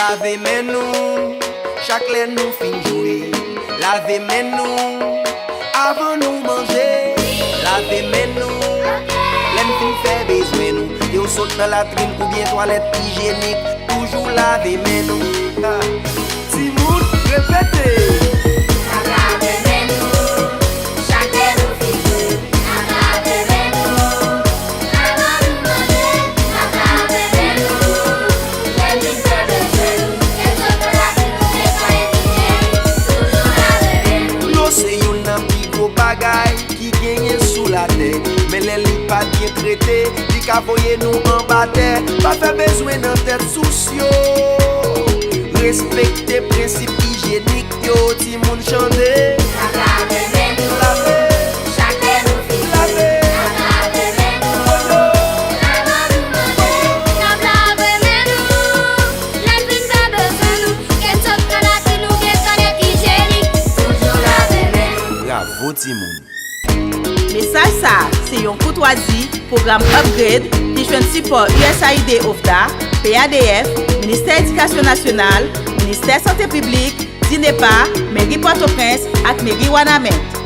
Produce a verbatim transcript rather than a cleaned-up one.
Lave men nou, chak lè nou fin jwe. Lave men nou, avan nou manje. Lave men nou, lè n fin fè bezwen nou. Ke w sot nan latrin oubyen twalèt ijyenik, toujou lave men nou. Ha. Timoun, repete. N ap lave men nou, chak lè nou fin jwe. N ap lave men nou, avan nou manje. N ap lave men nou, lè n fin fè bezwen nou. Ke n sot nan latrin oubyen twalèt ijyenik, toujou lave men nou. Dlo se youn nan pi gwo bagay ki genyen sou latè. Men lè li pa byen trete, li ka voye nou anba tè. Pa fè bezwen nan tèt sous yo. Respekte prensip ijyenik yo, timoun, chante. N ap lave men nou, lave, chak lè nou fin jwe. Lave, n ap lave men nou, avan nou manje. N ap lave men nou, lè n fin fè bezwen nou. Ke n sot nan latrin oubyen twalèt ijyenik, toujou lave men nou. Bravo, timoun! Mesaj sa a se yon koutwazi pwogram Upgrade ki jwenn sipò U S A I D, OFDA, P A D F, Ministè Edikasyon Nasyonal, Ministè Sante Piblik, DINEPA, Meri Pòtoprens ak Meri Wanament.